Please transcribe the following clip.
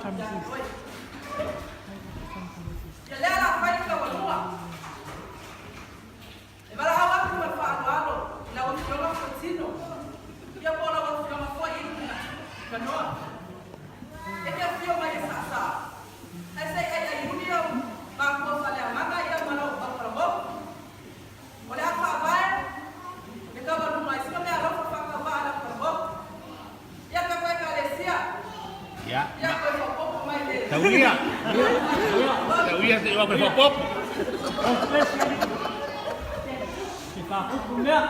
Ia lea la fai le taualuga. E valaau atu ma le faaaloalo i lau Afioga Fuatino, ia po o lau Afioga foi Manoa, e te afio mai e saasaa, ae se i aiaiuli ou matua faaleagaga ia ma lau autalavou. O le a faavae le taualuga i sina meaalofa faatauvaa a le autalavou. Ia tatou Ekalesia, Ia, ia toe faaopoopo mai le Taulia. Taulia se i o faaopoopo. Se faapupu mea.